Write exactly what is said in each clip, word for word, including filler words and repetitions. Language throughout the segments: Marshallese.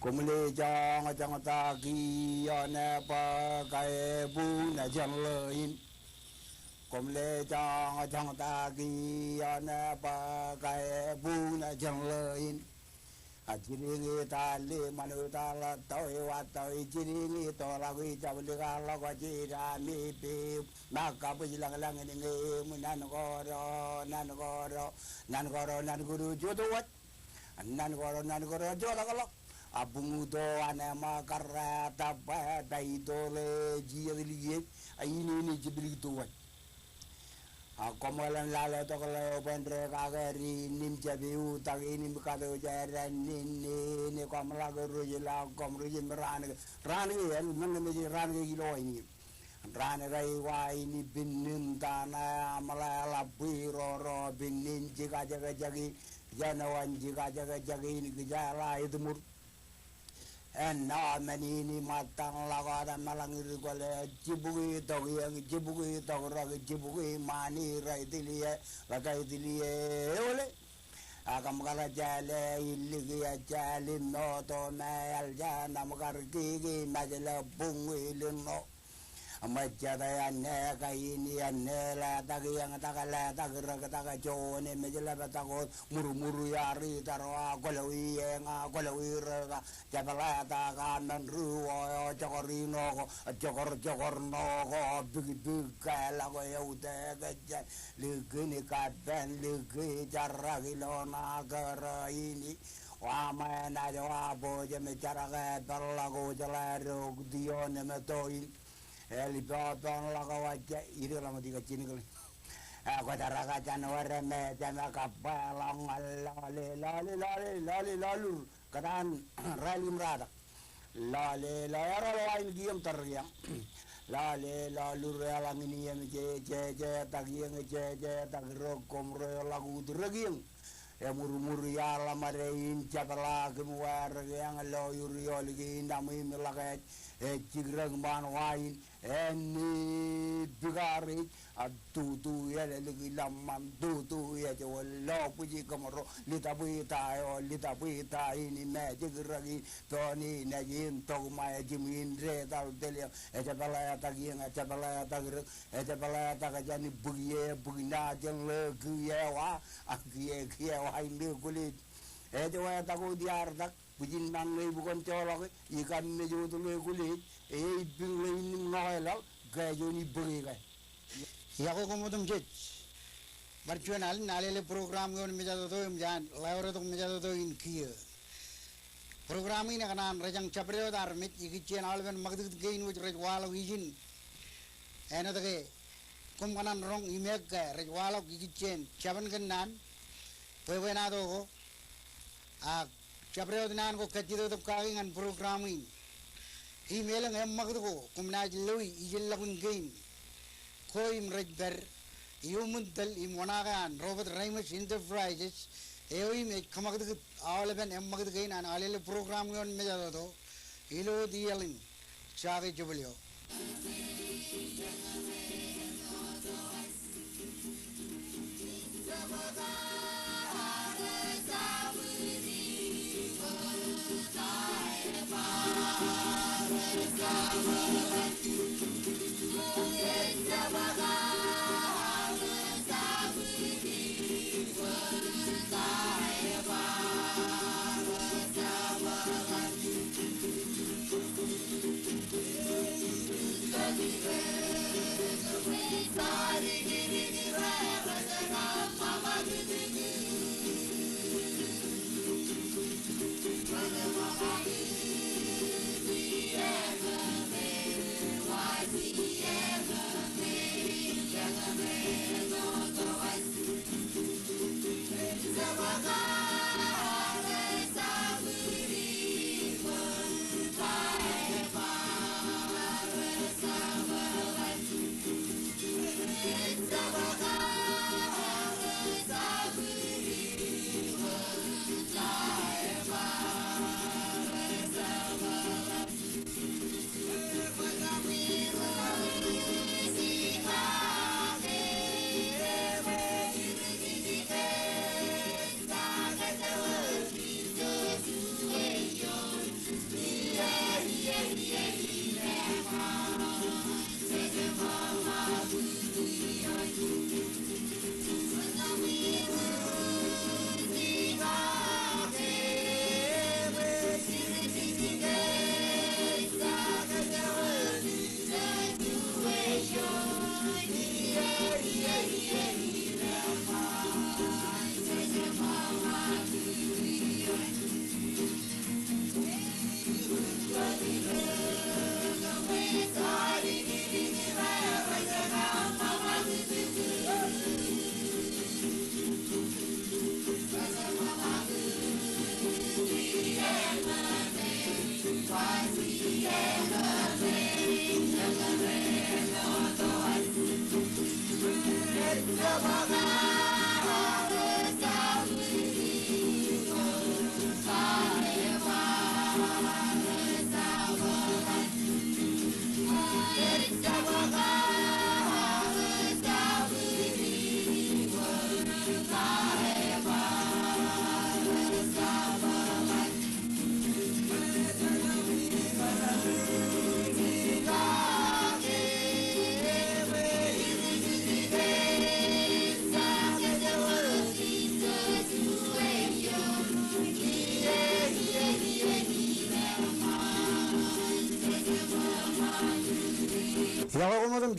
Koṃle joñjoñ ta kiiō ṇe bwe kaebuñ ṇe jān ḷọk in. Koṃle joñjoñ ta kiiō ṇe bwe kaebuñ ṇe jān ḷọk in. A jidiñ itaal ḷe ṃanit itaal ḷọk tọi wa tọi jidiñ itoḷọk ijab lik aḷọk jida mi piip. Ṃōk kabwij lañlañ in ñe im nan koro nan koro nan koro nan koro joto waj. Nan koro nan koro joto ḷọk. A buñuto an ema karra tabba ta itoḷe jijet lik iej a inene jiblik to waj. A koṃeḷan lale tok ḷeo bwe ren kake ri nim jab iutak in im katooj eran nin nin koṃ ḷak ruj ḷọk koṃ ruj im raan ke raan ke en men ke mej raan ke ilo in im. Raan ke iwa in ipin nin tana aṃ ḷe ḷap bwe roro pin nin jikajekjek in. Jenowan jikajekjek in kijeḷā etmur. Ennọ men in iṃōttan ḷọk wōt emeḷañ ri kwōle jibukwi tok iōñ jibukwi tok rōk jibukwi ṃaan ri tiliō ḷōtā tiliō eole. Ak im kar jāle illik ejāl im moto me eḷ jān im kar kiki mejle buñwi lino. Im ejjete āne kain āne letak iōñ tak letak rōk tak joon im ej leptak wōt murmur iar itar wa kwōlọwi eñ a kwōlọwi rōk a jepḷetak a men ri wō eo jokor ino ko jokor jokor no ko bikbik ke ḷọk eo te ke jān likin kapen liki jarrak ilo ṇa kōrā in. Wa ṃae naaj wa bōjōm jarak e peḷḷọk wōj ḷe rok tion im to in. Eḷ ippān ḷọk wajja idik ḷọk ṃōk ikajinikle. Kwōjaraka jān wōr me jema kabba ḷọk ñan lale lale lale lale lalur. Kōtaan rālik im ratak. Lale lale eral wa in kiiō im tar kiiō. Lale lalur eḷaññe in iiō im je je je tak iiō im je je tak rok koṃ ro ḷọk ut rōk iiō. Emurmur iaḷ ḷōṃade in jepḷaak im wārak eañ lo ur iolik in aṃ im ḷak ej ej jikrōk ṃaan wa in āne bikaar ej a tutu ālelik ilọk ṃaan tutu ej wōt lo bwij kōṃro litabwita eo litabwita in im ej jikrōk in pein in ej in tok ṃae jim in detal tele ej jepḷeetak iiō ej jepḷeetak rōk ej jepḷeetak jān bwij e bwij ṇa jān ḷe kiiō wa a kiiō kiiō wa in ḷe kwōlej. Ej wetak wōt iar tak bwijin ṃaan ḷe bukon joḷọk e ikam mej wōt ḷe kwōlej e ej bing ḷe in im ṇoke laḷ ke juon ibōke ke. Iọkwe koṃ otemjej. Bar juon alen alele program eo in mejatoto im jān ḷeo retok mejatoto in kiiō. Program in ekōṇaan rejañ jabdewōt armej ikijjien aolepen ṃakūtkūt kein wōj rej waḷọk ijin. Āinwōt ke koṃ kōṇaan roñ im ek ke rej waḷọk ikijjien jabōn kōnnaan bwebwenato ko. Ak jabdewōt naan ko kajjitōktōk kaki ñan program in. Im elōñ eṃṃakūt ko koṃ naaj loe ijellọkun kein ko im rej pād iuṃwin tōl im oṇaake an Robert Reimers Enterprises eo im ej kōṃakūtkūt aolepen eṃṃakūt kein an alele program eo in mejatoto ilo wōt iaḷ in. Jake jebōl eo.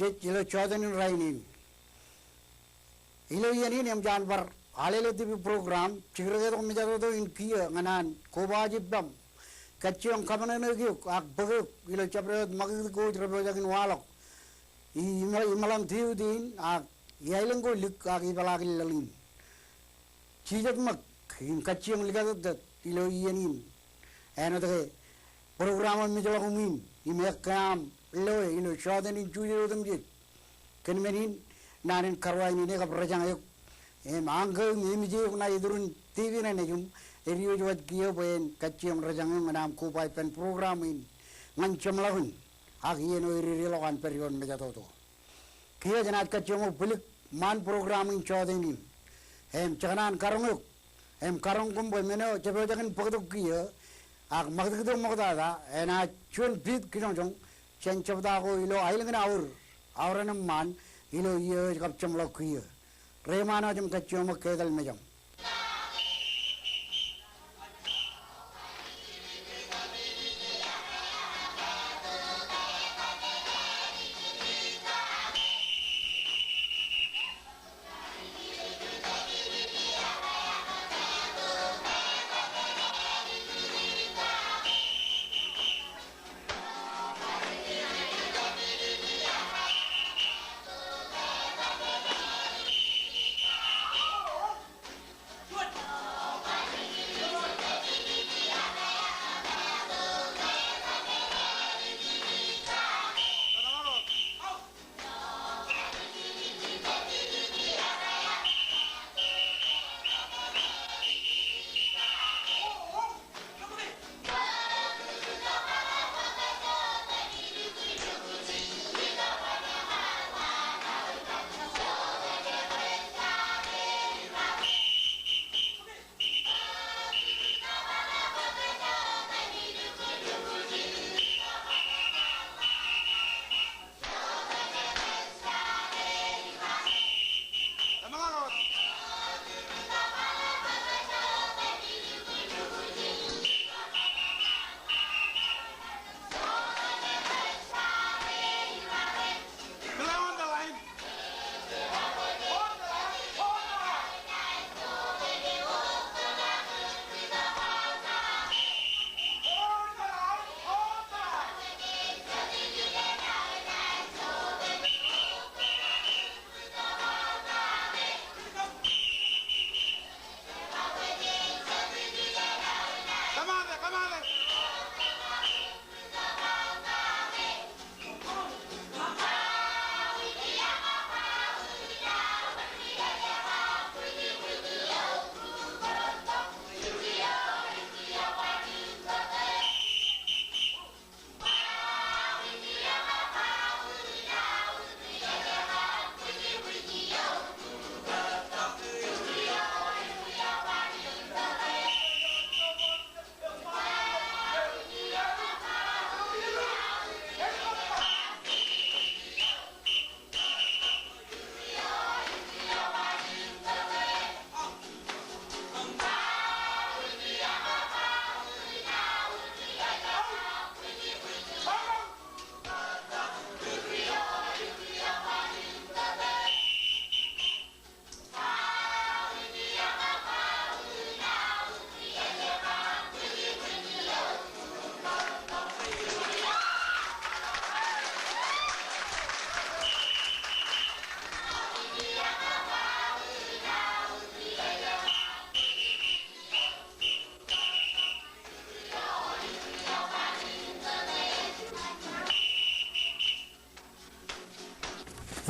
jej ilo jọteen in rainin. Ilo iien in eṃōj an bar Alele TV program, jikdikdik mejatoto in kiiō ñan an kobaaj ippaṃ, kajjioñ kabōṇōṇō eok ak bōk eok ilo jabdewōt ṃakūtkūt ko rej pojak in waḷọk i, i, imeḷan tiuti in ak i aelōñ ko lik ak ipeḷaakin laḷ in. Jijet ṃōk im kajjioñ likatōttōt ilo iien in. Āinwōt ke program eo mejḷọkuṃ in im ekkā aṃ loe ilo jọteen in Juje otemjej. Kōn men in, naan in karuwainene kab rejañ eok im añkō im emej eok ṇa iturin TV ṇe nejiṃ, ediwōj waj kiiō bwe en kajjioñ rejañ eok ñan aṃ koba ippān program in ñan jeṃḷọkin ak iien eo ededeḷọk an pād ioon mejatoto. Kiiō jenaaj kajjioñ bwilik ṃaan program in jọteen in. Im jekōṇaan karoñ eok im karoñ koṃ bwe men eo jepojak in bōktok kiiō ak ṃakūtkūt eo ṃoktata enaaj juon piit kijoñjoñ jān jebta ko ilo aelōñ in Aur, Aur en eṃṃaan ilo iiō eo ej kab jeṃḷọk kiiō. Reiṃaan wōt im kajjioñ ṃōk ke etal mejaṃ.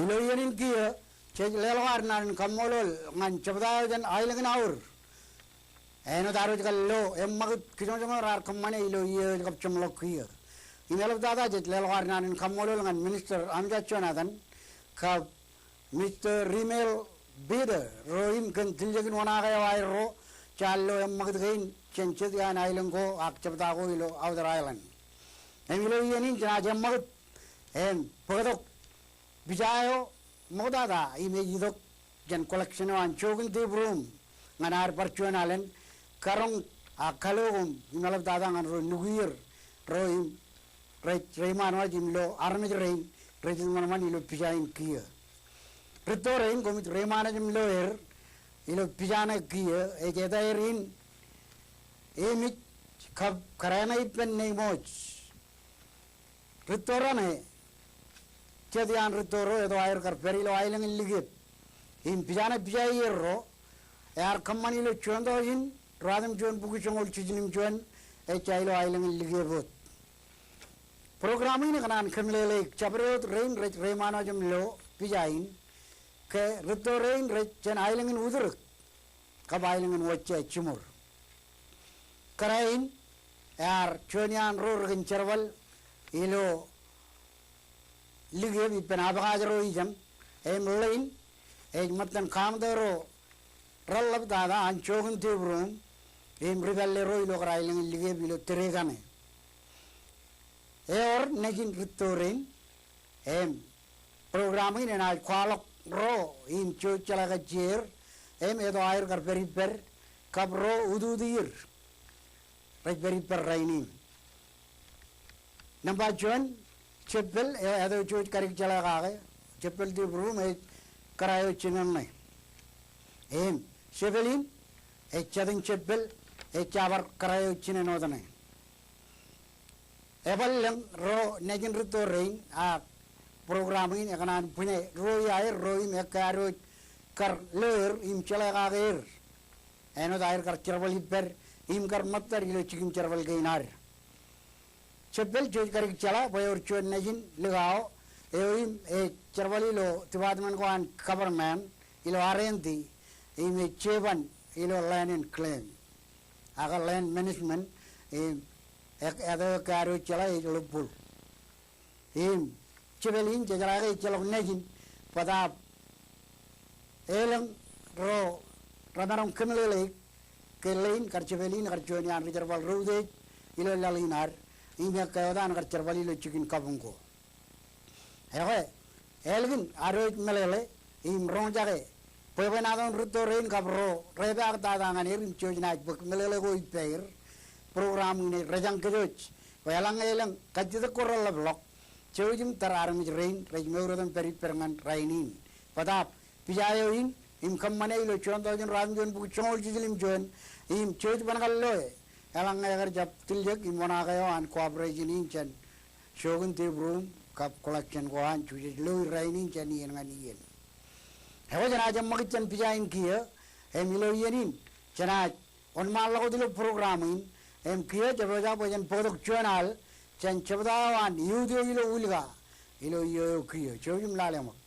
Ilo iien in kiiō, jej leḷọk ad naan in kaṃṃoolol ñan jebta eo jān aelōñ in Aur. Āinwōt ad wōj kar lo eṃṃakūt kijoñjoñ eo raar kōṃṃane ilo iiō eo ej kab jeṃḷọk kiiō. Im eḷaptata jej leḷọk ad naan in kaṃṃoolol ñan Minister Amijad Jonathan kab Mister Rimel Peter, ro im kōn tiljek in wōṇaake eo aerro jaar lo eṃṃakūt kein jān jet iaan aelōñ ko ak jebta ko ilo Outer Island. Im ilo iien in jenaaj eṃṃakūt im bōktok pija eo ṃoktata im ej itok jān collection eo an Joachim de Brum ñan ad bar juon alen, karoñ ak kalo koṃ im eḷaptata ñan ro nukier ro im rej reiṃaan waj im lo armej rein rej jiṃṃan ilo pija in kiiō. Rūtto rein koṃij reiṃaanḷọk im lo er ilo pija ṇe kiiō ej etaer in Emij kab Kōrā ṇe ippān Neimoj. Rūtto raṇe, jet iaan rūtto ro eto aer kar pād ilo aelōñ in Likeb. Im pija ṇe pija ier ro, ear kōṃṃan ilo juon tọujin ruatimjuon bukwi joñoul jiljino im juon, ejja ilo aelōñ in Likeb wōt. Program in ekōṇaan kōmeḷeḷeik jabdewōt rein rej reiṃaanḷọk im lo pija in, ke rūtto rein rej jān aelōñ in Utrōk kab aelōñ in Wōjja jiṃor. Kōrā in ear juon iaan ro rekōn jerbal ilo Likeb ippān abakaaj ro ijeṇ, im ḷein ej ṃōttan kaṃtō ro reḷḷap tata an Jokun Tepruum, im ri-pālle ro ilo kōrā aelōñ in Likeb ilo tōre kaṇe. Ewōr nejin rūtto rein, im program in enaaj kwaḷọk ro im jouj jeḷā kajjieer, im eto aer kar pād ippād kab ro utier rej pād ippād rainin. Nōṃba juon, jeppel, e, eto jouj kadik jeḷā kake, jeppel Tepruum ej kōrā eo jinen ṇe. Im jeppel in ej jatūṃ jeppel, ejja bar kōrā eo jinen wōt ṇe. Ebar lōñ ro nejin rūtto rein, ak program in ekōṇaan bwine ruo iaer ro im ekkā adwōj kar lo er im jeḷā kake er āinwōt aer kar jerbal ippād im kar ṃōttad ilo jikin jerbal kein ad. Jeppel jouj kadik jeḷā bwe ewōr juon nejin likao eo im ej jerbal ilo department ko an government ilo R and D, im ej jeban ilo land and claim, ak land management, im ek, eto ekkā adwōj jeḷā ej ḷōbwōl. Im jeppel in jejeḷā ke ejjeḷọk nejin, bōtaab elōñ ro remaroñ kōmeḷeḷeik ke ḷein kar jeppel in kar juon iaan ri-jerbal ro utiej ilo laḷ in ad, im ekkā wōt an kar jerbal ilo jikin kabuñ ko. Ekwe, ālikin adwōj meḷeḷe im roñjake bwebwenato in rūtto rein kab ro repaak tata ñan er im jouj naaj bōk meḷeḷe ko ippāer, program in ej rejañ kōjwōj bwe eḷaññe elōñ kajjitōk ko reḷḷapḷọk, jouj im tar armej rein rej mour otem pād ippād ñan rainin. Bōtaab pija eo in im kōṃṃane ilo juon tọujin ruatimjuon bukwi joñoul jiljino im juon, im jouj ban kar loe eḷaññe ekar jab tiljek im wōṇaake eo an cooperation in jān Jokun Tepruum kab collection ko an, jujej loi rainin jān iien ñan iien. Ekwe jenaaj eṃṃakūt jān pija in kiiō, im ilo iien in jenaaj wōnṃaanḷọk wōt ilo program in, im kiiō jab eo jab bwe jen bōktok juon al jān jebta eo an youth eo ilo Ulka ilo iiō eo kiiō. Jouj im lale ṃōk.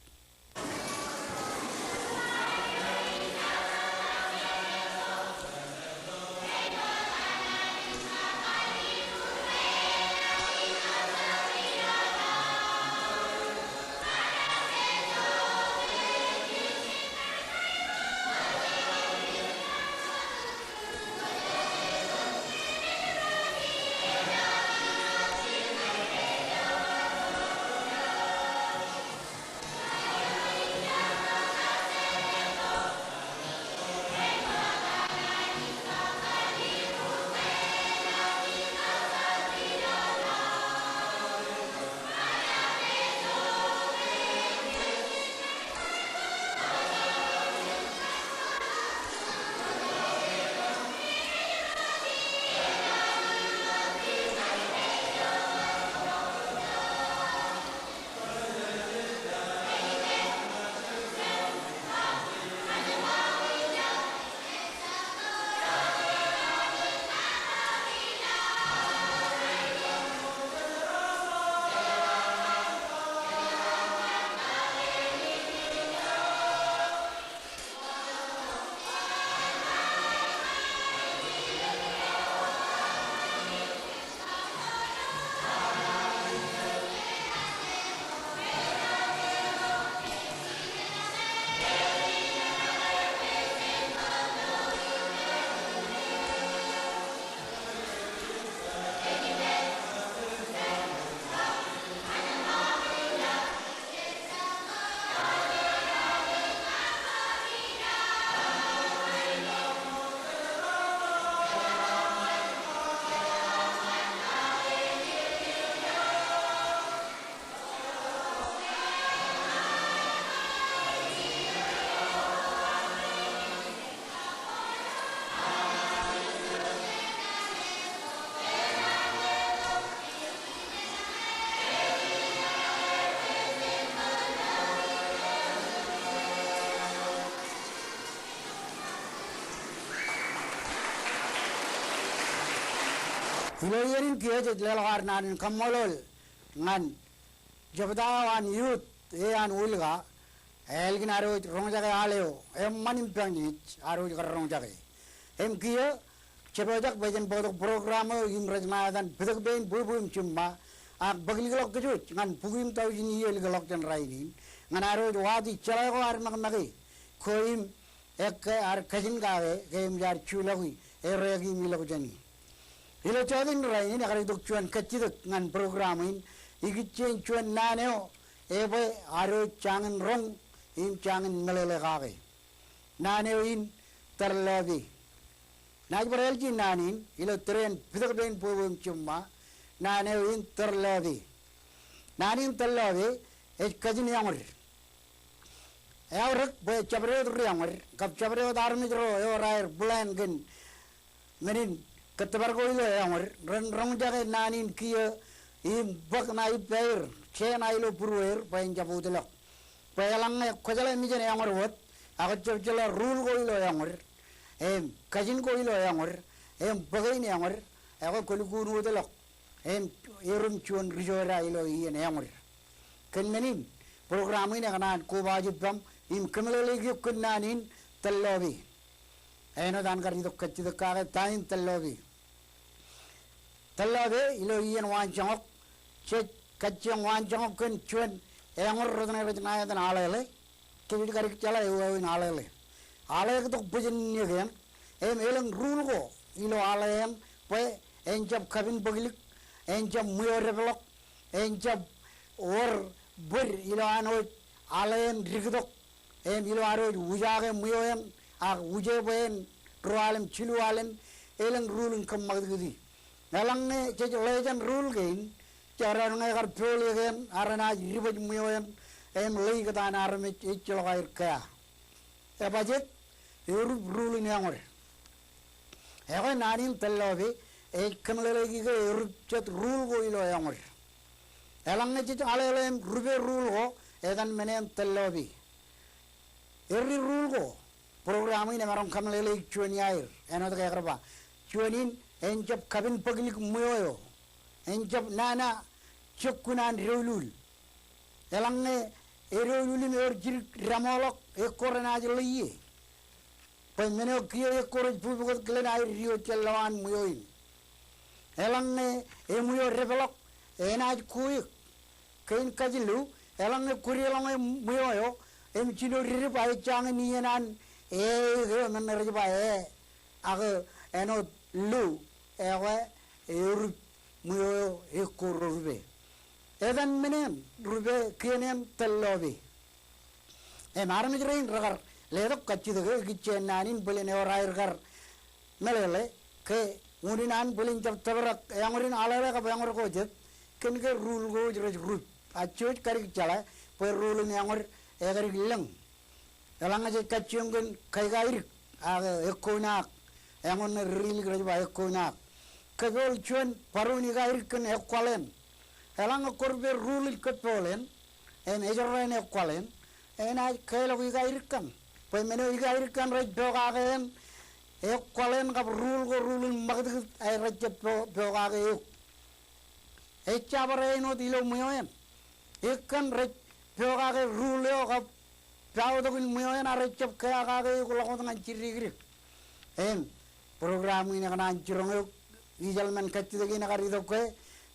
Ilo iien in kiiō jej leḷọk ad naan in kaṃṃoolol ñan jebta eo an youth eo an Ulka, ālikin ad wōj roñjake al eo eṃṃan im peñjej ad wōj kar roñjake. Im kiiō jepojak bwe jen bōktok program eo im rej ṇa etan Pitōk Pein Bwebwe im Jiṃṃa, ak bōklikḷọk kōj wōj ñan bukwi im taujin iiō likḷọk jān rainin, ñan ad wōj wati jeḷā ko ad ṃakṃake ko im ekkā ad kajin kake ke eṃōj ad juḷọki, errā im ilọk jāni. Ilo jota in rainin ekar itok juon kajjitōk ñan program in, ikijjien juon naan eo ebwe ad wōj jañin roñ im jañin meḷeḷe kake. Naan eo in tōl lope. Naaj bar āliji naan in ilo tōre in Pitōk Pein Bwebwe im Jiṃṃa, naan eo in tōl lope. Naan in tōl lope ej kajin eọñōd. Eaorōk bwe jabdewōt ri-eọñōd kab jabdewōt armej ro eor aer plan kōn men in kōttōpar ko ilo eọñōd ren roñjake naan in kiiō im bōk ṇa ippāer, je ṇa ilo būrueir bwe en jab utḷọk. Bwe eḷaññe kwō jeḷā mejān eọñōd wōt, ak kwō jab jeḷā rule ko ilo eọñōd, im kajin ko ilo eọñōd, im bōk in eọñōd, ekwe kwō lukkuun utḷọk im erom juon ri-jota ilo iien eọñōd. Kōn men in, program in ekōṇaan kobaaj ippaṃ im kōmeḷeḷeik eok kōn naan in tōl lope. Āinwōt an kar itok kajjitōk kake ta in tōl lope. Tōl lope ilo iien waanjoñak, jej kajjioñ waanjoñak kōn juon eọñōd rot ṇe rej ṇa etan Aleḷe. Kōj wōj kadik jeḷā eo aō in Aleḷe. Aleḷe ektok bwijin in eō kein, im elōñ rule ko ilo Aleḷe eṇ bwe en jab kapin bōklik, en jab ṃweo depḷọk, en jab wōr bōd ilo an wōj Aleḷe eṇ diktok, im ilo ad wōj wūjaake ṃweo eṇ, ak wūje bwe en ruo alen, jilu alen, elōñ rule in kōṃakūtkūti. Eḷaññe jej ḷeejan rule kein, jekdọọn ñe ekar pool eō kein, ak renaaj dibōj ṃweo eṇ, im ḷeikōtaan armej ejjeḷọk aer kea. Ebajet, erup rule in eọñōd. Ekwe naan in tōl lope ej kōmeḷeḷeik ike erup jet rule ko ilo eọñōd. Eḷaññe jej Aleḷe im rupe rule ko, etan men eṇ tōl lope. Every rule ko, program in emaroñ kōmeḷeḷeik juon iaer, āinwōt ke ekar ba. Juon in, en jab kapin bōklik ṃweo eo. En jab nana jokkun an doulul. Eḷaññe edoulul im eor jidik deṃoḷọk, ekko renaaj ḷeiie. Bwe men eo kiiō ekko rej bubukot kilen aer diwōj jān lowaan ṃweo in. Eḷaññe eṃweo depḷọk, enaaj kuik. Kein kajin lu, eḷaññe kwōdeḷọñe ṃweo eo im jino didip aer jañin iien an e, eo men rej ba e, ak āinwōt lu, ekwe erup ṃweo eo ekko ro rupe. Etan men eṇ rupe kien eṇ tōl lope. Im armej rein rekar letok kajjitōk eo ikijjien naan in bōlen ewōr aer kar meḷeḷe ke unin an bōlen jab tōprak eọñōd in Aleḷe kab eọñōd ko jet kōn ke rule ko wōj rej rup. Ak jej wōj kadik jeḷā bwe rule in eọñōd ekadik lōñ. Eḷaññe jej kajjioñ kōn kaikaidik ak ekkoṇaak, eọñōd ṇe ri-ilik rej ba ekkoṇaak. Kōpool juon baruun ikaidik kōn ekwal eṇ. Eḷaññe kwō rupe rule in kōpool eṇ, im ejorrāān ekwal eṇ, enaaj kālọk ikaidik kaṇ. Bwe men eo ikaidik kaṇ rej pokake eṇ, ekwal eṇ kab rule ko rule in ṃakūtkūt aer rej jab po-, pokake eok. Ejja bar āinwōt ilo ṃweo eṇ. Ekkā rej pokake rule eo kab paotok in ṃweo eṇ ak rej jab kea kake eok ḷọk wōt ñan jidikdik. Im program in ekōṇaan jiroñ eok, ijeḷmān kajjitōk in ekar itok ke,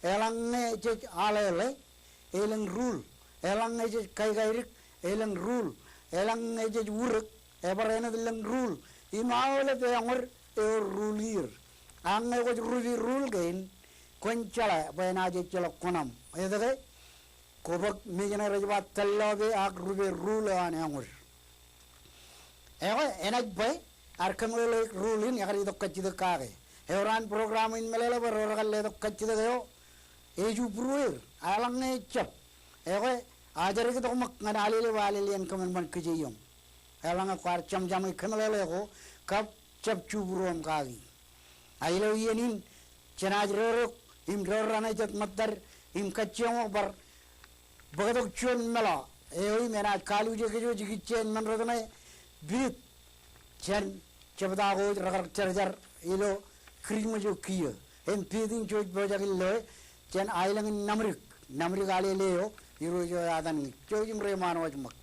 eḷaññe jej Aleḷe, elōñ rule. Eḷaññe jej kaikaidik, elōñ rule. Eḷaññe jej urōk, ebar āinwōt lōñ rule. Im aolep eọñōd ewōr rule er. Ak ñe kwōj rupe rule kein, kwōn jeḷā bwe enaaj ejjeḷọk kuṇaṃ. Etke? Kwō bōk mejān eo rej ba tōl lope ak rupe rule eo an eọñōd. Ekwe, enaaj bwe ad kōmeḷeḷeik rule in ekar itok kajjitōk kake. Ewōr an program in meḷeḷe bwe ro rekar letok kajjitōk eo ej ju būrueir, eḷaññe ejab. Ekwe, ajri ke tok ṃōk ñan alele bwe alele en kōṃanṃan kōjeiōṃ. Eḷaññe kwaar jemjam e kōmeḷeḷe ko kab jab jubūruoṃ kaki. A ilo iien in, jenaaj door eok im door raṇe jet ṃōttad im kajjioñ bar bōktok juon meḷọk eo im enaaj kaluje kōj wōj ikijjien men rot ṇe pit jān jebta ko wōj rekar jarjar ilo Kirijmōj eo kiiō. Im Piit in Jouj Pojak in loe jān aelōñ in Namdik, Namdik Alele eo, Irooj eo etan ñe. Jouj im reiṃaan wōj ṃōk.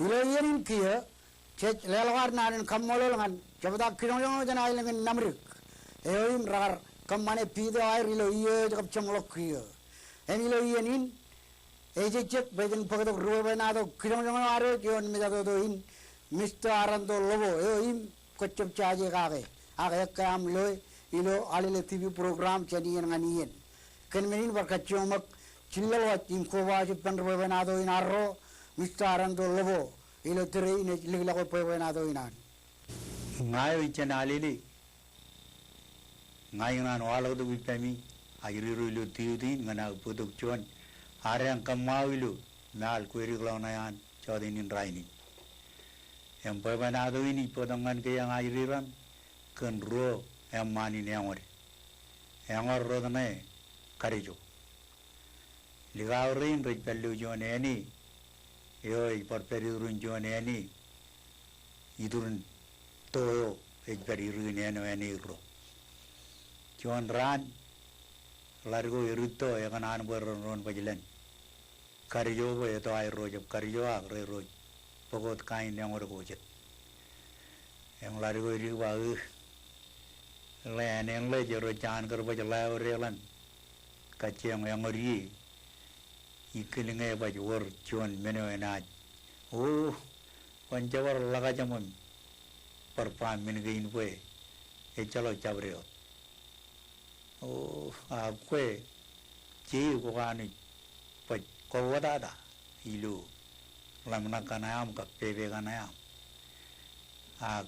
Ilo iien in kiiō, jej leḷọk ad naan in kaṃṃoolol ñan jebta kijoñjoñ eo jān aelōñ in Namdik, eo im rekar kōṃṃane piit eo aer ilo iiō eo jej kab jeṃḷọk kiiō. Im ilo iien in, ejejjet bwe jen bōktok rubwebwenato kijoñjoñ eo ad eo ioon mejatoto in, Mister Aranto Lobo, eo im kwōjjab jaje kake, ak ekkā aṃ loe ilo Alele T V program jān iien ñan iien. Kōn men in bar kajjioñ ṃōk jilloḷọk im kobajo ippān rubwebwenato in arro, Mister Aranto Lobo, ilo tōre in ej likḷọk bwebwenato in an. Ña eo ijjien Alele, ña ikōṇaan waḷọk tok ippemi ajri ro ilo tiut in ñan aō bōktok juon adeañ kōṃṃao ilo māl kwedik ḷọk ṇe an jọteen in rainin. Im bwebwenato in ij bōktok ñan kōj ñan ajri raṇ kōn ruo eṃṃaan in eñood. Eñood rot ṇe kadijo. Likao rein rej pād ilo juon āne eo ej bar pād iturin juon āne iturin to eo ej pād irikin āne eo āne irro. Juon raan ḷadik eo editto ekōṇaan bwe ren roñ baj len kadijo bwe eto aerro jab kadijo ak rej ro bōk wōt kain eñood ko jet. Im ḷadik eo edik ba, "Ugh, ḷe āne ṇe ḷe jero jaan kar baj ḷaode ḷan kajjioñ eñood ie, ikil ñe baj wōr juon men eo enaaj, o, kwōn jebar ḷōkaj eṃṃan bar ba men kein bwe ejjeḷọk jabdewōt." O, a kwe, je kwō kanooj baj kōwōtata ilo ḷōmṇak kaṇe aṃ kab pepe kaṇe aṃ. Ak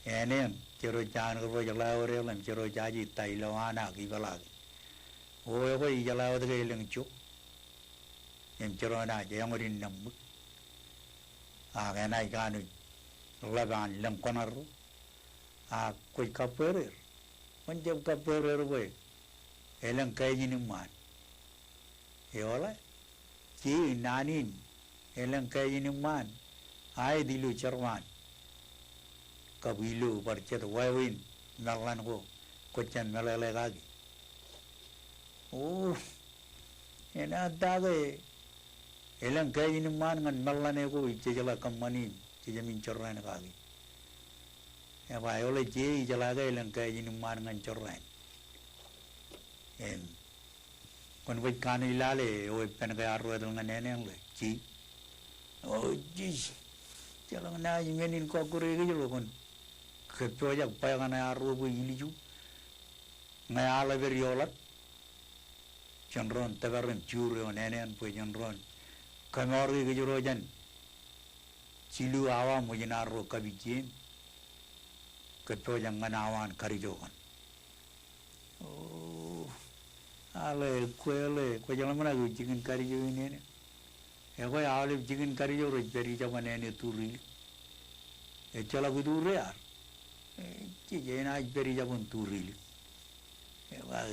āne in, jero jaan kar baj ḷaode ḷe im jero jaje ta ilowaan ak ipeḷaaki. O, ekwe ijeḷā wōt ke elōñ jo im jero naaj eñood in nōṃṃik. Ak enaaj kanooj ḷap an lōñ kōṇaan ro. Ak kwōj kabbweer er. Kwōn jab kabbweer er bwe elōñ kāijin iṃaan. Eoḷe, je naan in elōñ kāijin iṃaan, aet ilo jerbaan kab ilo bar jet wāween meḷan ko kwōj jab meḷeḷe kaki. O, enaaj ta ke elōñ kāijin iṃaan ñan meḷan eo ko ij jejeḷā kōṃṃani im jejāmin jorrāān kaki. Eba, eoḷe je ijeḷā ke elōñ kāijin iṃaan ñan jorrāān. Im kwōn baj kanooj lale eo epen ke arro etal ñan āne ṇe ḷe, je. O, jej, jeḷā naaj men in kọkkure kōj ro kwōn kōppojak bwe kaṇe arro bwe ilju ñe aḷ epād ioḷaat, jen roñ tōpar im juur ioon āne in bwe jen roñ kōmour ke kōj ro jān jilu awa ṃōjin arro kapijjien kōppojak ñan awa an kadijo kaṇ. O, aḷe, kwe ḷe, kwōjeḷā ṃōṇōṇō ke jikin kadijo in āne. Ekwe aolep jikin kadijo rej pād ijeban āne turilik. Ejjeḷọk ituure ad. E, jej enaaj pād ijeban turilik. Eba,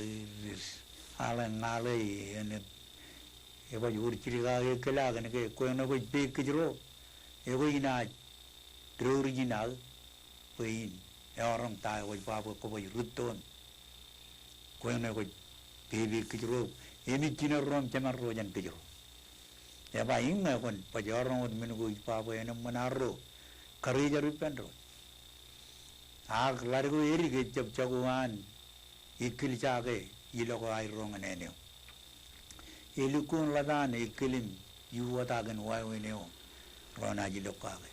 aḷe ña ḷe āne. Ebaj wōr jidik ak ekkōl ak kōn ke kwe ṇe kwōj peik kōj ro, ekwe inaaj dour ijin aō bwe in eoroñ ta eo kwōj ba bwe kwō baj rūtto im kwe ṇe kwōj pepe kōj ro, emej jiner ro im jemen ro jān kōj ro. Eba, iññā kwōn baj eoroñ wōt men ko ij ba bwe en eṃṃan arro karijer ippān doon. Ak ḷadik eo edik ejjab jako an ikil ja ke ilọk eo aerro ñan āne eo. Elukkuun ḷap an ikil im iuwōtakin wāween eo ro naaj ilọk kake.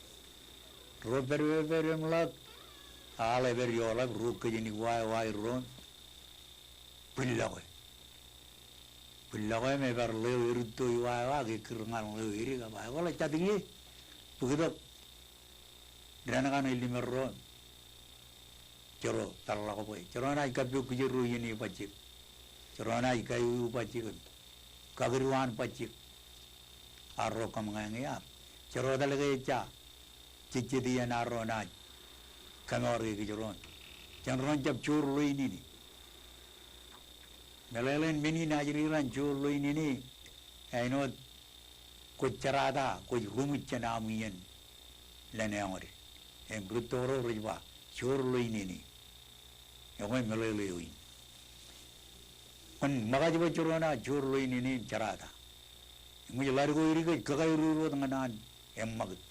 Ro pād wōt, pād im ḷak, aḷ epād ioḷap, ro kōjenik wa eo aerro im bwillọke. Bwillọke im ebar ḷeo editto iwa eo ak ekkir ñan ḷeo edik, eba, ekwe ḷe jatū ie, bōktok dān kaṇe limerro im jero peḷḷọk bwe jero naaj kappok kijerro iien e bajjek. Jero naaj kaiwiwi bajjek im kakūd waan bajjek. Arro kōṃōñā ñe ak jero etal ke ejja jejjet iien arro naaj kōmour ke kōj ro im jen roñ jab joor ḷwein in. Meḷeḷein men in ajri raṇ, joor ḷwein in, āinwōt kwōj jerata, kwōj ruṃwij jān aṃ iien lōn eñood. Im rūtto ro rej ba, joor ḷwein in. Ekwe meḷeḷe eo in. Kwōn ṃōkaj bwe jero naaj joor ḷwein in im jerata. Eṃōj ḷadik eo edik ej kakairuur wōt ñan an eṃṃakūt.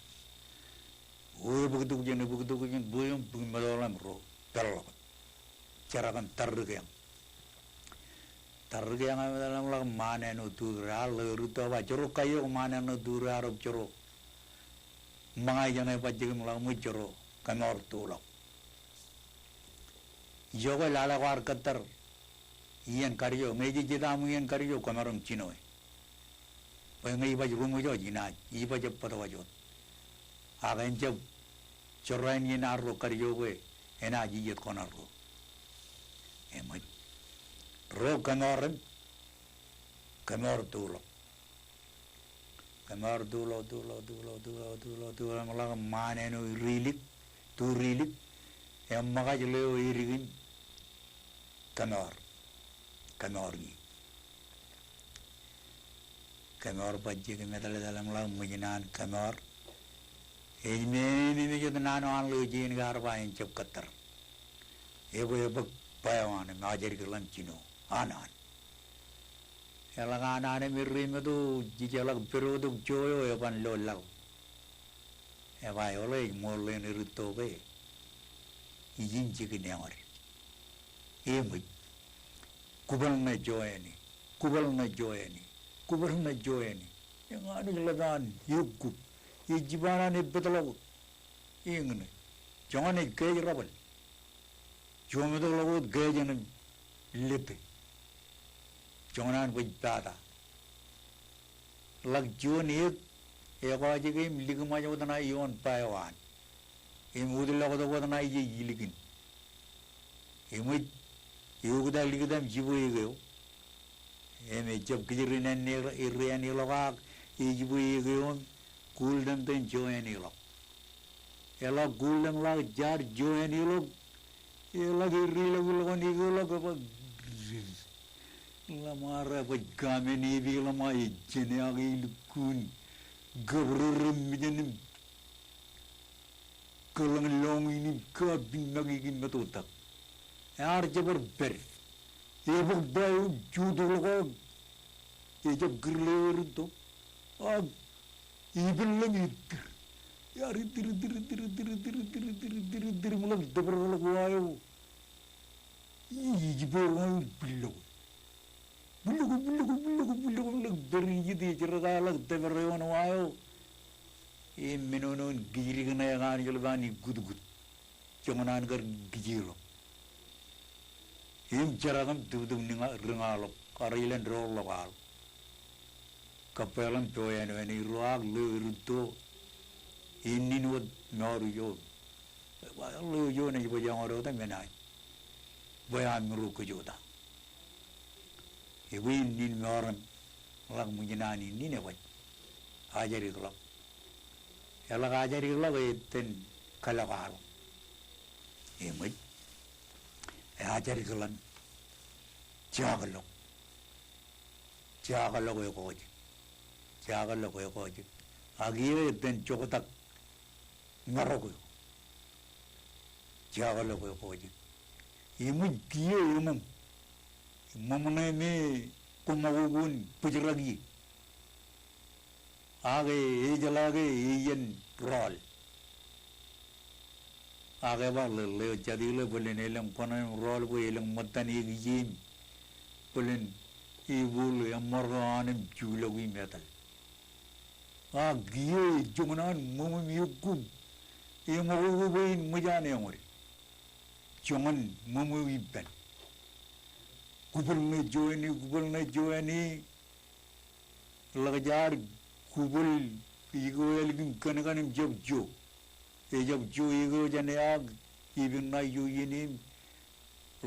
O ebōktok jān, ebōktok jān, bwe im bōk meto ḷọk im ro peḷḷọk. Jerọkan tarrikeañ. Tarrikeañ eo im etal im ḷak ṃaan āinwōt turi, al ḷeo rūtto ba, jero kaiok ṃaan āinwōt turi, al ro jero ṃōñā ijeṇe bajjek im ḷak ṃōj, jero kōmoor tuḷọk. Ijoke lale kwaar kōttar iien kadijo, ñe ej jejjet aṃ iien kadijo, kwōmaroñ jinoe. Bwe ñe ibaj ruṃwij wōj inaaj, ibaj ebbōtwōj wōt. Ak en jab jorrāān iien arro kadijo bwe enaaj ijet kōṇaan ro. Eṃōj. Ro kōmoor im kōmoor tuḷọk. Kōmoor tuḷọk, tuḷọk, tuḷọk, tuḷọk, tuḷọk, tuḷọk, im ḷak ṃaan āinwōt ri ilik, turi ilik, eṃṃakaj ḷeo edik in kōmoor, kōmoor ñe. Kōmoor bajjek im etal, etal im ḷak ṃōj naan kōmoor. Ej meememej wōt naan eo an ḷeo jein ke ear ba en jab kōttar. Ebwe ebōk ba eo an im ajjadikḷọk im jino. An an. Eḷak an an im erreimeto, jej ḷak pedotok jo eo eban lo laḷ. Eba eoḷe ej ṃool ḷeeṇ erūtto ke ijin jikin eọñōd. Eṃōj. Kubōl ṇe jo āne. Kubōl ṇe jo āne. Kubōl ṇe jo āne. Eñaan ej ḷap an, ekkup. Ej jipañ an ebbōtḷọk wōt. Eñin. Joñan ej keej rabōl. Jometo ḷọk wōt keej eṇ im lete. Joñan an bwe ej pata. Ḷak juon eō, ekajjike im likūṃaj wōt ṇae ioon ba eo an. Im utḷọk tok wōt ṇae ije ilikin. Eṃōj, eoktak likūtōṃ jibwe eō. Im ejab kijer in āne, erreo āneḷọk ak ej jibwe eō im kuultōmtōm jo āneḷọk. Eḷak kuultōm ḷak jaar jo āneḷọk. Eḷak erreilọk ilọk an eō ḷọk, ebaj, ḷōṃaro ebaj kamen epi ḷōṃa ejjene ak elukkuun kōbōrōrō mejān im kōḷōñḷọñin im kapiṃakiki metotak. Ear jab bar pād. Ebōk ba eo im jutak ḷọk ak ejab kūr ḷeo erūtto. Ak ippān ḷōṃ ittir. Ear ittir, ittir, ittir im ḷak tōpar ḷọk wa eo ej ippān eo im bwillọk. Bwillọk, bwillọk, bwillọk, bwillọk im ḷak pād ijit, ej jerkakḷọk tōpar eoon wa eo. Im menono in kijidik ṇe, eñaan ej ḷap an ikkutkut. Joñan an kar kijeḷọk. Im jerak im tuptup ri ña ḷọk, kar ilen doorḷọk aḷ. Kab bwe eḷap pojak āinwōt āne, irooj ak ḷeo erūtto, innin wōt mour ijo. Ḷeo ijo enaaj bōk eñoul wōt im enaaj bwe aṃ ro kōjota. Ebwe innin mour im ḷak ṃōj naan innin ebaj ajjadikḷọk. Eḷak ajjadikḷọk, etōn kalọk aḷ. Eṃōj. Eajjadikḷọk. Jaakḷọk. Jaakḷọk ekojik. Jaakḷọk ekojik. Ak iiō etōn joktak ñarok eo. Jaakḷọk ekojik. Eṃōj kiiō eṃōṃ. Ṃōṃ ṇe me koṃṃakoko in bōjrak ie. Ak e, ejeḷā ke eien rọọl. Ak eba ḷe, ḷeo jatile bōlen elōñ kōṇaan im rọọl bwe elōñ ṃōttan ekijeim. Bōlen ebuḷ eṃṃoor eo an im juḷọk im etal. Ak kiiō ej joñan an ṃōṃ im ekkup. Eṃakoko bwe in ṃōj an eñoul. Joñan ṃōṃ eo ippān. Kubōl ṇe jo āne, kubōl ṇe jo āne. Ḷak jaar kubōl ikō ālik im kankan im jab jo. Ejab jo ekō jāne ak ippān ṇae ijo iien im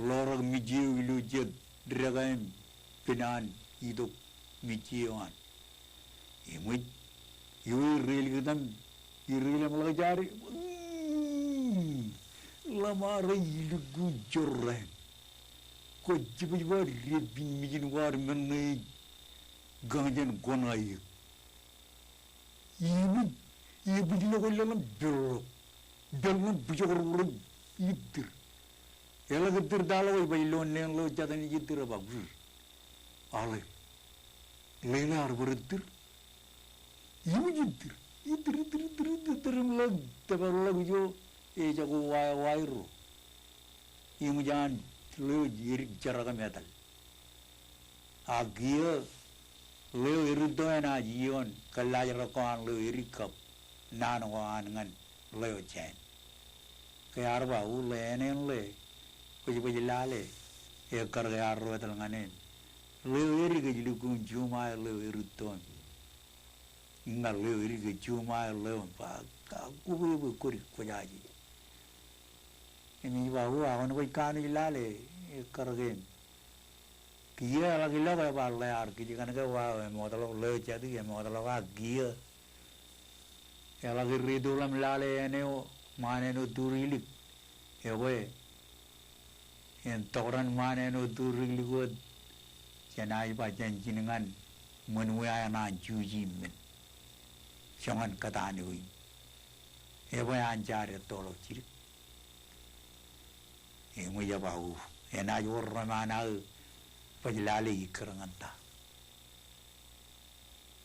ḷorak mejje eo ilo jet deka im pen an itok mejje eo an. Eṃōj, eo erreilọk etaṃ, erreilọk im ḷak jaar, mm, ḷōṃaro ilukkuun jorrāān. Kwōj jibwij ba depin mijin kwaar men ṇe ej kañ jān kōṇaan eō. Eṃōj, ebwijḷọk ilo ḷōṃ, peḷḷọk. Peḷḷọk bwijọk rorok ittir. Eḷak ittir ta ḷọk eo, baj lo ṇe eo jet ṇe ej ittir, eba, aḷe. Ḷeḷe ear bar ittir. Eṃōj ittir. Ittir, ittir, ittir, ittir, ittir im ḷak tōparḷọk ijo ejako wa, waerro. Eṃōj an leo edik jerak im etal. Ak kiiō leo erūtto enaaj ioon kōllaajrak ko an leo edik kab naan ko an ñan leo jān. Ke ear ba, o, ḷe āne in ḷe, bōjbōj lale, ekkar ke ear ro etal ñan en. Leo edik ej lukkuun juṃae leo erūtto in. Ña leo edik ej juṃae leo in, ba, ak kobwe bwe kwōdik kwōjaje. Im ij ba, o, ak kwōn baj kanooj lale, ekkar kein. Kiiō eḷak ilọk, eba ḷe ear kij kaṇ ke wa eo emootḷọk leo jatū, emootḷọk ak kiiō eḷak irritoḷọk im lale āne eo, ṃaan āne eo turilik. Ekwe, en tokdān ṃaan āne eo turilik wōt, jenaaj ba jān jin ñan ṃōn wia eṇ an juji men. Joñan kōtaan eo in. Ebwe an jaar ettoḷọk jidik. Eṃōj eba u, enaaj wōr ro ṃaan aō baj lale ikkar ñan ta.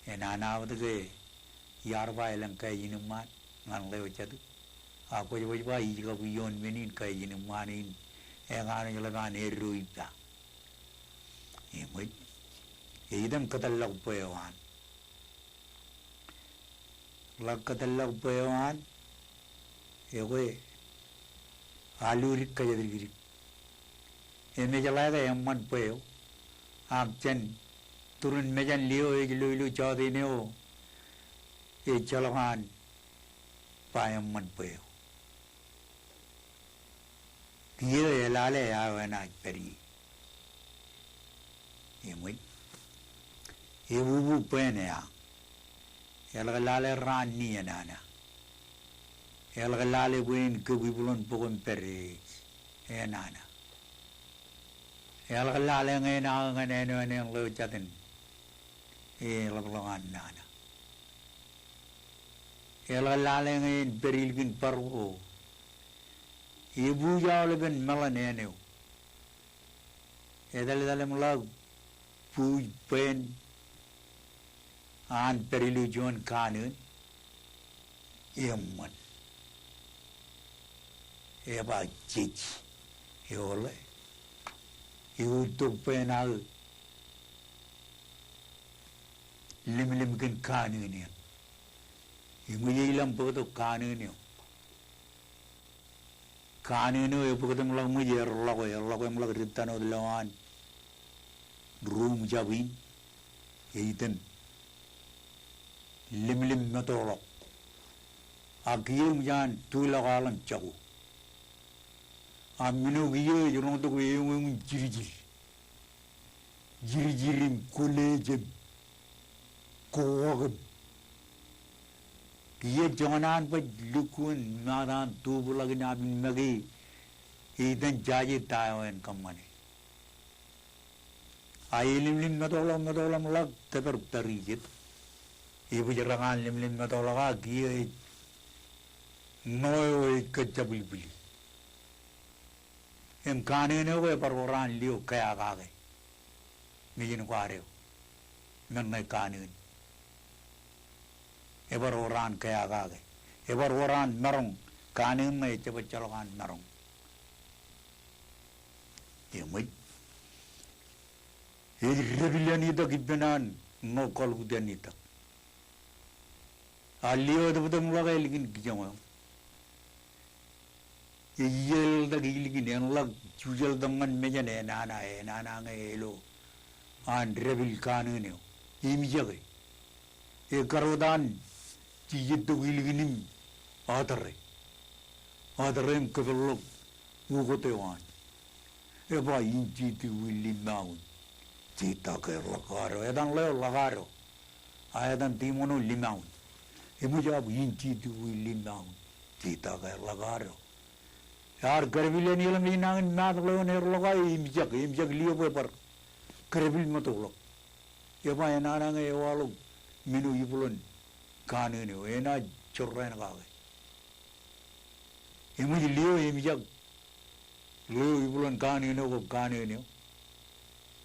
Enana wōt ke iar ba elōñ kājiṃṃaan ñan leo jatū. Ak bōjbōj ba ij kab ioon men in kājiṃṃaan in ekanooj ḷap an eddo ippa. Eṃōj. Ej item kōtḷọk bwe eo an. Ḷak kōtḷọk bwe eo an, ekwe, aloodik kōjatdikdik. Emejeḷā ke eṃṃan bwe eo, ak jān turin mejān lio ej lo ilo jọteen eo, ejjeḷọk an ba eṃṃan bwe eo. Kiiō elale eo enaaj pād ie. Eṃōj. Ebubu bwe en ea. Eḷak lale raan ni enana. Eḷak lale bwe en kōb ibwilōn bok im pād ej enana. Eḷak lale ñe en aō ñan āinwōt āne in ḷeo jatin eḷapḷọk an nana. Eḷak lale ñe en pād ilikin bar ko. Ebuuj aolepen meḷan āne eo. Etal etal im ḷak buuj bwe en an pād ilo juon kanooj. Eṃṃan. Eba jej. Eoḷe. Euttok bwe en aō lemlem kōn kanooj eṇ. Eṃōj ej ilọk im bōktok kanooj eo. Kanooj eo ebōktok im ḷak ṃōj erḷọk, erḷọk im ḷak dittano wōt lowaan ruuṃ jab in. Ej item lemlem metoḷọk. Ak kiiō eṃōj an tuḷọk aḷ im jako. Ak men eo kiiō ej roñtok eoñ eoñ in jiljil. Jiljil im kwōle jem. Kowakim. Kiiō joñan an baj lukkuun maat an tubḷọk in abin make. Ej itan jaje ta eo en kōṃṃane. A elimlim metoḷọk metoḷọk im ḷak tōpar tarijet. Ebōjrak an limlim metoḷọk ak kiiō ej ṇo eo ej kōjjabwilbwili. Im kanooj eo ke ebar wōr an lio kea kake. Mejān kwaar eo. Men ṇe kanooj. Ebar wōr an kea kake. Ebar wōr an maroñ. Kanooj ṇe ejjab ejjeḷọk an maroñ. Eṃōj. Ej dāpil āne itak ippān an ṇo kaḷukkuun āne itak. A lio etōptōp im ḷak ālikin kijoñ eo. Ej ijeḷtak ilikin en ḷak jujeltok ñan mejān enana, enana ñe elo an dāpil kanooj eo. Eṃōj ake. Ekkar wōt an jijettok ilikin im atōre. Atōre im kōpeḷḷọk ukot eo an. Eba in jiti wi limaun. Jitake ḷọk ad eo. Etan ḷeo ḷọk ad eo. A etan tiṃoṇ eo limaun. Eṃōj ab in jiti wi limaun. Jitake ḷọk ad eo. Ear kōdepil āne ḷe mejān nañin maat ḷeo en erḷọk aō eṃōjak, eṃōjak lio bwe bar kōdepil metoḷọk. Eba enana ñe ewaḷọk men eo ibwilōn kanooj eo. Enaaj jorrāān kake. Eṃōj lio eṃōjak ḷeo ibwilōn kanooj eo kab kanooj eo.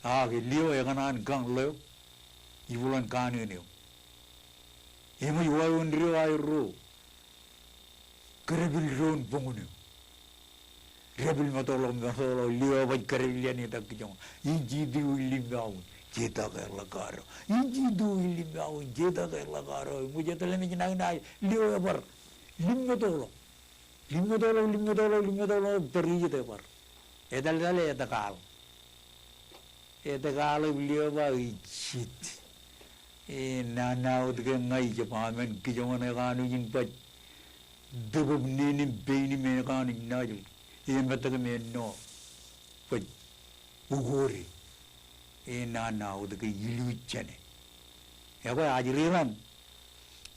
Ak lio ekōṇaan kañ ḷeo ibwilōn kanooj eo. Eṃōj wāween eo aerro kōdepil doon buñūn eo. Depil motoḷọk, motoḷọk, lio ebaj kōdepil jān itak kijoñ. Injitū ilimmawin, jetak eḷak karo. Injitū ilimmawin, jetak eḷak karo. Im jet ḷemej nañinmej, lio ebar. Limmotoḷọk. Limmotoḷọk, limmotoḷọk, limmotoḷọk, bar ijit ebar. Etal, etal, etōk aḷ. Etōk aḷ im lio ba ijit. Enana wōt ke ña ij jab amen kijoñan ekanooj in baj tōpōb neen im pein im ekanooj naaj emetōk im enno baj ukode. Enana wōt ke ilu ijjene. Ekwe ajri raṇ,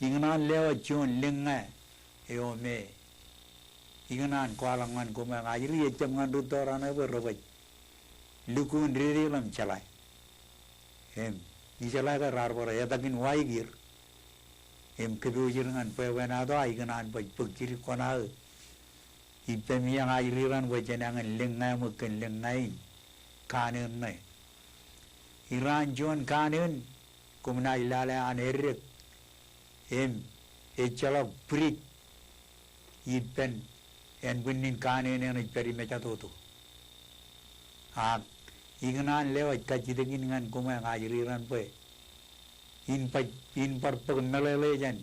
ikōṇaan lewōj juon lōñ ñe eo me ikōṇaan kwaḷọk ñan koṃ, ajri ejjab ñan rūtto raṇe bwe rej baj lukkuun dedeḷọk im jeḷā. Im ijeḷā ke raar bar etōkin waik er im kōpooj er ñan bwebwenato, a ikōṇaan baj bōk jidik kōṇaan ippemi, ak ajri raṇ bwe jenañin lōñ ñe ṃōk kōn lōñ ñe in kanaan ṇe. Iraan juon kanaan, koṃ naaj lale an eddek im ejjeḷọk bwidej ippān ānbwinnin kanaan eṇ ej pād im ejatoto. Ak ikōṇaan lewōj kajjitōk in ñan koṃ, ajri raṇ, bwe in baj, in bar bōk meḷeḷe jān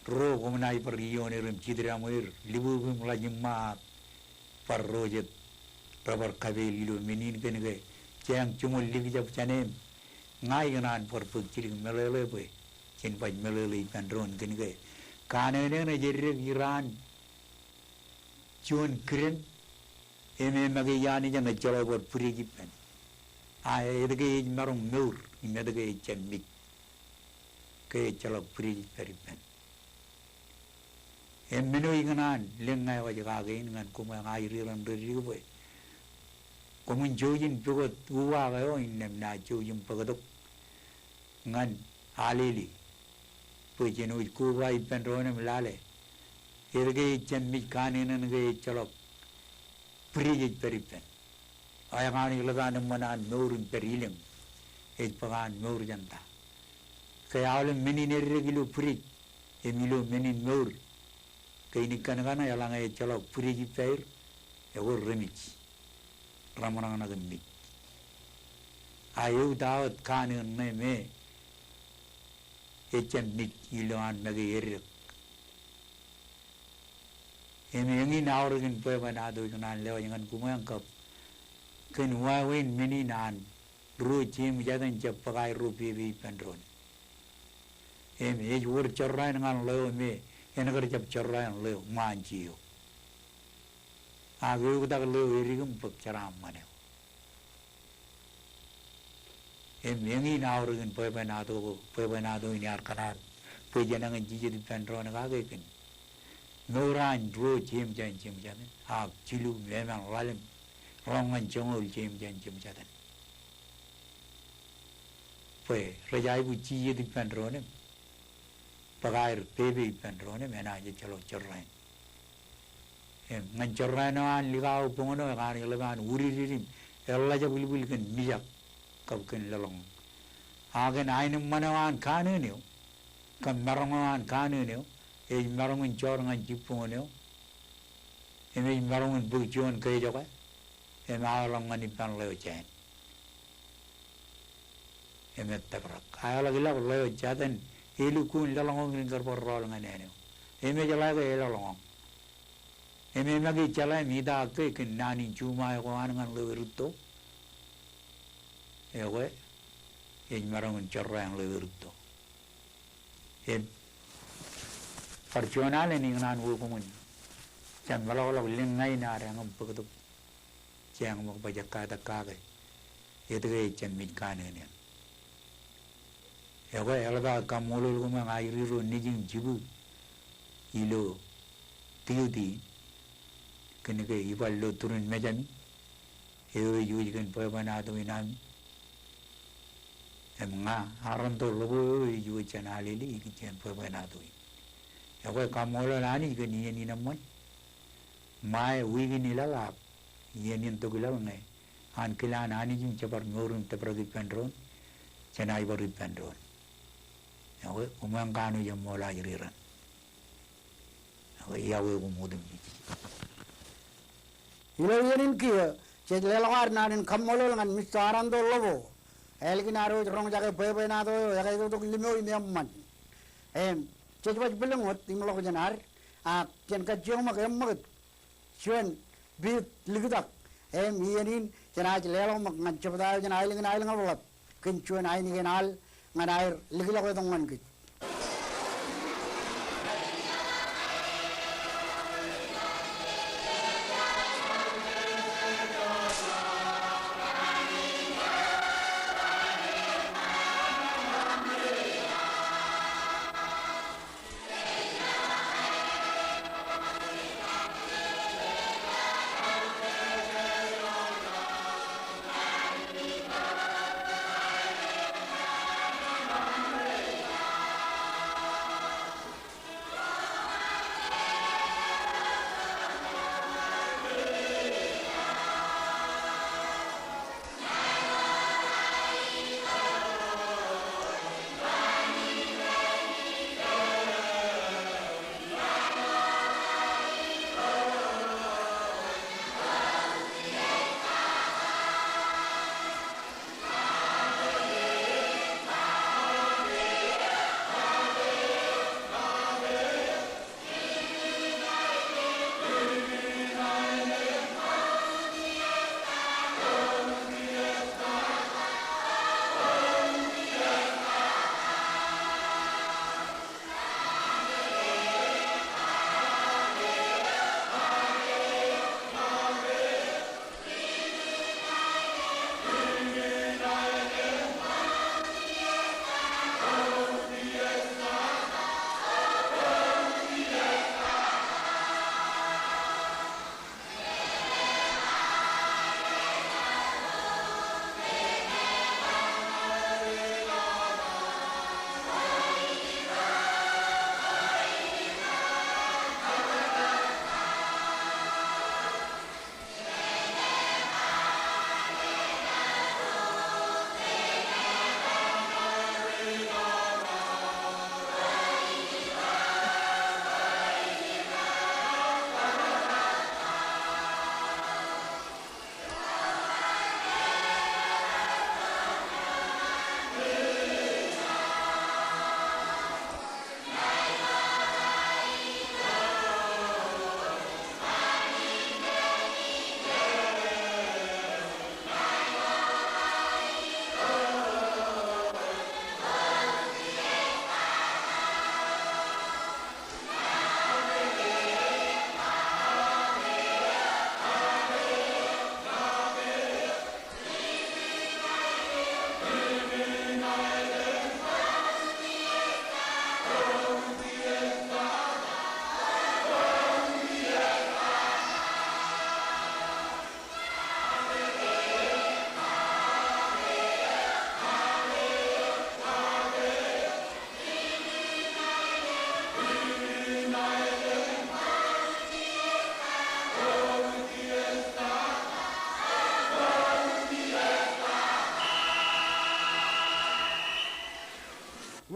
ro koṃ naaj bar iioon er im jitdaṃwe er, libukbū im ḷajiṃṃa, ak bar ro jet rebar kapeel ilo men in kōn ke jeañ joñoul likjab jān e im ña ikōṇaan bar bōk jidik meḷeḷe bwe jen baj meḷeḷe ippān doon kōn ke kanaan eṇ ej eddek iraan juon kiden im e make iaan ijeṇ ejjeḷọk bar bwidej ippān. A etke ej maroñ mour im etke ejjab mej ke ejjeḷọk bwidej ej pād ippān. Im men eo ikōṇaan lōñ ñe eo ej kake in ñan koṃ, ajri raṇ, rej dik bwe koṃwin jouj in pukot uwaak eo innām naaj jouj im bōktok ñan alele bwe jen wōj koba ippān doon im lale etke ejjab mej kanaan eṇ ke ejjeḷọk bwidej ej pād ippān. Ekanooj ḷap an eṃṃan an mour im pād ilōñ, ej bōk an mour jān ta? Ke aolep men in eddek ilo bwidej im ilo men in mour, ke in ikkān kaṇe eḷaññe ejjeḷọk bwidej ippāer, ekwe remej, reṃōṇōṇō im mej. A eutaō wōt kanaan ṇe me ejjab mej ilo an make eddek. Im eñin aorōk in bwebwenato ikōṇaan lewōj ñan koṃ kab kōn wāween men in an ruo jeṃjatōn jab bōk aer ro pepe ippān doon. Im ej wōr jorrāān ñan ḷeo me en kar jab jorrāān ḷeo ṃaan jeo. Ak eoktak ḷeo edik im bōk jeraaṃṃan eo. Im eñin aorōk in bwebwenato, bwebwenato in ear kōṇaan bwe jenañin jijet ippān doon kake kōn mour an ruo jeṃjatōn jeṃjatōn, ak jilu im emān ḷalem, ḷọk ñan joñoul jeṃjatōn jeṃjatōn. Bwe rej aikuj jijet ippān doon im bōk aer pepe ippān doon im enaaj ejjeḷọk jorrāān. Im ñan jorrāān eo an likao boñōn eo, ekanooj ḷap an udidid im eḷḷā jab ilbwil kōn mijak kab kōn leḷọñḷọk. Ak kōn aenōṃṃan eo an kanaan eo kab maroñ eo an kanaan eo, ej maroñ in joor ñan jibboñōn eo im ej maroñ in bōk juon kejoke im aolọk ñan ippān ḷeo jāān im ettōprak. Aolọk ilọk ḷeo jatōn elukkuun leḷọñọñ in kar bar rọọl ñan āne eo im ejeḷā ke eleḷọñọñ. Im e make jeḷā im itaak ke kōn naan in juṃae ko an ñan ḷeo erūtto, ekwe ej maroñ in jorrāān ḷeo erūtto. Im bar juon alen ikōṇaan wōr koṃwin jab meḷọkḷọk lōñ ñe in ad eñin bōktok jeañ ṃōk baj ekkatak kake etke ejjab mej kanaan eṇ. Ekwe eḷap aō kaṃṃoolol koṃ ajri ro nejūṃ jibū ilo tiuti in kōn ke ibar lo turin mejāmi eo ej wōj kōn bwebwenato in ami. Im ña Arentok Ḷōbo eo ej wōj jān alele ikijjien bwebwenato in. Ekwe kaṃṃoolol Anij kōn iien in eṃṃan ṃae wiik in ilaḷ ak iien in tok ilaḷ ñe ankilaaṇ Anij im jebar mour im tōprak ippān doon, jenaaj bar ippān doon. Ekwe koṃ kanooj eṃṃool ajri raṇ. Eo iọkwe koṃ otemjej. Ilo iien in kiiō, jej leḷọk ad naan in kaṃṃoolol ñan Mista Arando Lobo, ālikin ad wōj roñjake bwebwenato eo ekaitoktok limo im eṃṃan. Im, jej baj bwilōñ wōt im ḷọk jān ad, ak jen kajjioñ ṃōk eṃṃakūt juon piit liktak. Im iien in jenaaj leḷọk ṃōk ñan jebta eo jān aelōñ in aelōñ eḷap kōn juon ainikien al ñan aer likḷọk etok ñan kōj.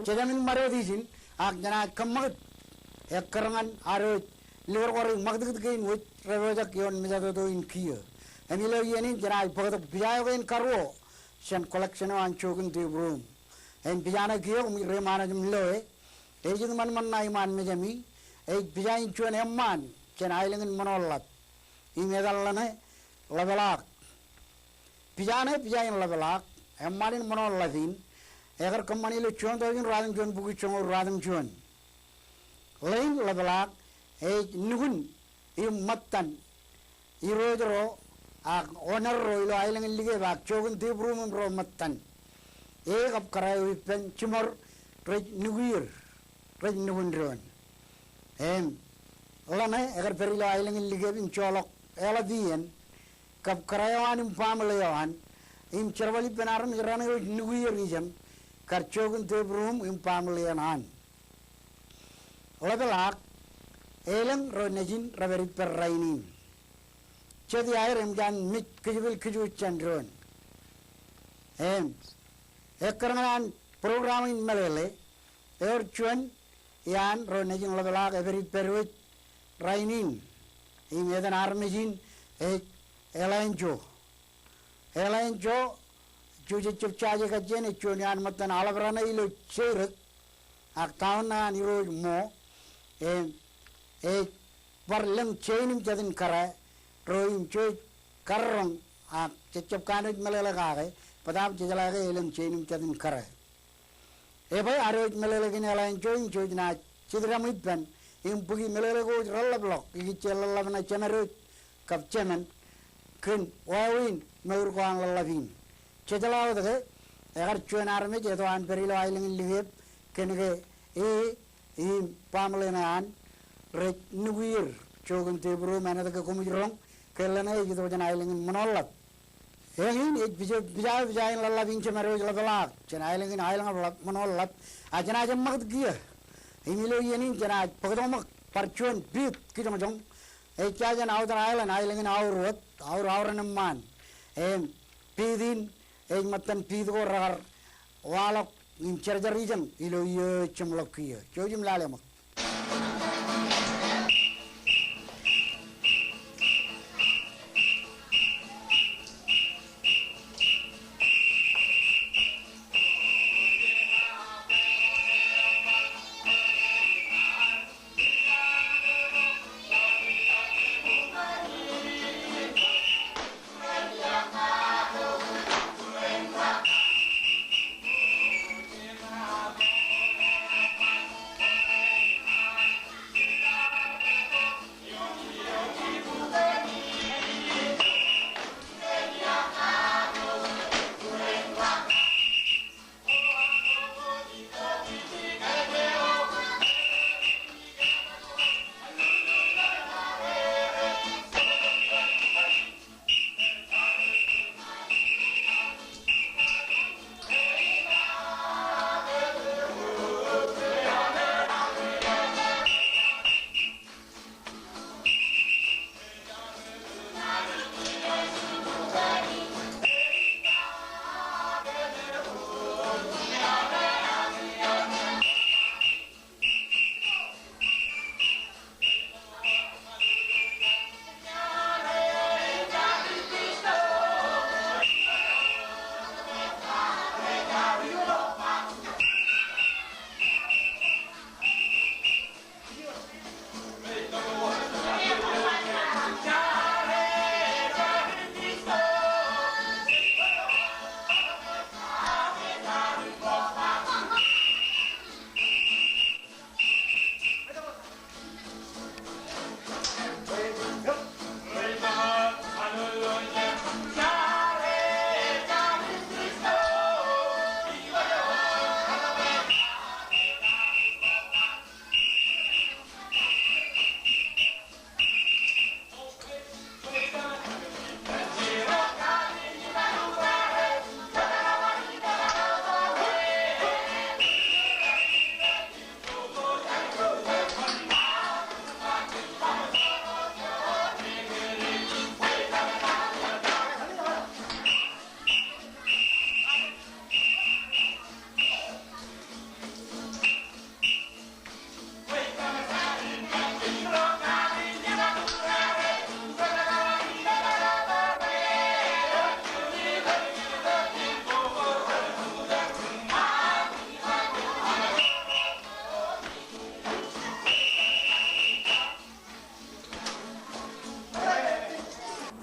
Jejāmin ṃadwōt ijin, ak jenaaj kōṃṃakūt ekkar ñan ad wōj likūrkọri ṃakūtkūt kein wōj repojak ioon mejatoto in kiiō. Im ilo iien in jenaaj bōktok pija eo kein karuo jān collection eo an Joachim de Brum. Im pija ṇe kiiō koṃij reiṃaanḷọk im loe, ej jet ṃanṃan ṇa iṃaan mejāmi, ej pija in juon eṃṃaan jān aelōñ in Ṃaanḷap. Im etal ḷōṇe Ḷapḷaak. Pija ṇe, pija in Ḷapḷaak, eṃṃaan in Ṃaanḷap in, ekar kōṃṃane ilo juon tọujin ruwatimjuon bukwi joñoul ruwatimjuon. Ḷein Ḷapḷaak ej nukun im ṃōttan irooj ro ak owner ro ilo aelōñ in Likep ak Joachim de Brum im ro ṃōttan. E kab kōrā eo ippān jiṃor rej nukier, rej nukun doon. Im, ḷōṇe ekar pād ilo aelōñ in Likep im joḷọk eḷap iien kab kōrā eo an im baaṃle eo an, im jerbal ippān armej raṇe eo ej nukier ijeṇ kar Joachim de Brum im baaṃle eṇ an. Ḷapḷaak, elōñ ro nejin rej pād ippād rainin. Jet iaer eṃōj an mej kōjepel kōj wōj jān doon. Im, ekkar ñan an program in meḷeḷe, ewōr juon iaan ro nejin Ḷapḷaak ej pād ippād wōj rainin, im etan armej in ej Elain Jo. Elain Jo, jejjab jaje kajjien ej juon iaan ṃōttan aḷap raṇe ilo Jeirōk, ak town ṇe an Irooj ṃo, im ej bar lōñ jein im jatin kōrā, ro im jej karroñ, ak jejjab kanooj meḷeḷe kake, bōtaab jejeḷā ke elōñ jein im jatin kōrā. Ebwe ad wōj meḷeḷekin Elain Jo im jej naaj jitdaṃ ippān im bōki meḷeḷe ko wōj reḷḷap ḷọk ikijjien ḷōḷḷap ṇe jemād wōj kab jemān kōn wāween mour ko an ḷōḷḷap in. Jejeḷā wōt ke ekar juon armej eto an pād ilo aelōñ in Likep kōn ke e im baaṃle ṇe an rej nukier jook im tebur eo im āinwōt ke koṃij roñ ke ḷeṇe ej itok jān aelōñ in Ṃoṇoḷḷap. Eñin ej pija, pija, pija in ḷōḷḷap in jemād wōj ḷapḷaak jān aelōñ in aelōñ ḷap, Ṃoṇoḷḷap, a jenaaj eṃṃakūt kiiō. Im ilo iien in jenaaj bōktok ṃōk bar juon piit kijoñjoñ. Ej jān outer island, aelōñ in Aur wōt, Aur, Aur an eṃṃaan. Im piit in ej ṃōttan piit ko rekar waḷọk im jarjar ijeṇ ilo iiō ej jeṃḷọk kiiō. Jouj im lale ṃōk.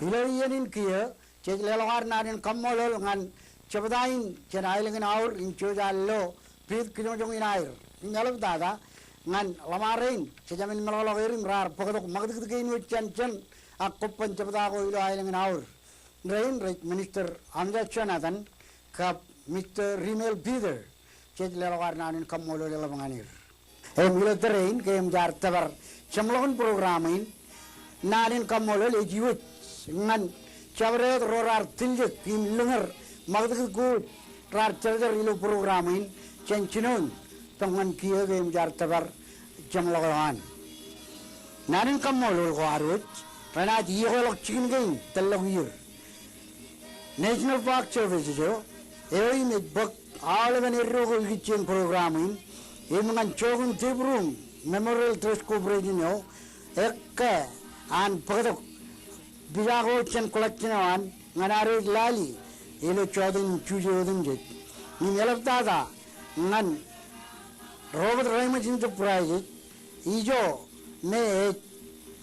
Ilo iien in kiiō, jej leḷọk ad naan in kaṃṃoolol ñan jebta in jān aelōñ in Aur im jej al lo piit kijoñjoñ in aer. Im eḷaptata ñan ḷōṃarein, jejāmin meḷọkḷọk er im raar bōktok ṃakūtkūt kein wōj jān jeṇ ak kobban jebta ko ilo aelōñ in Aur. Rein rej Minister Amja Jonathan kab Mister Rimel Peter. Jej leḷọk ad naan in kaṃṃoolol eḷap ñan er. Im ilo tōre in ke eṃōj ad tōpar jeṃḷọkin program in, naan in kaṃṃoolol ej iwōj ñan jabdewōt ro raar tiljek im lōñer ṃakūtkūt ko raar jarjar ilo program in jān jinoin bwe ñan kiiō ke eṃōj ad tōpar jeṃḷọk eo an. Naan in kaṃṃoolol ko ad wōj renaaj iiokweḷọk jikin kein tōllọk iiō. National Park Service eo, eo im ej bōk aolepen eddo ko ikijjien program in, im ñan jook im tebur eo Memorial Trust Corporation eo, Ekkā an bōktok pija ko jān collection eo an ñan ad ej lale ilo jota in jujen otemjej. Im eḷaptata ñan Robert Raymond Enterprises, ijo me ej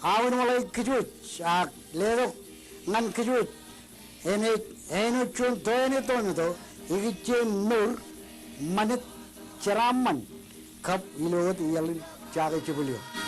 aoinwōt kōjwōj ak letok ñan kōjwōj im ej āinwōt juon tō āne tometo ikijjien mour, ṃanit, jeraaṃṃan kab ilo wōt iaḷ in jake jebōl eo.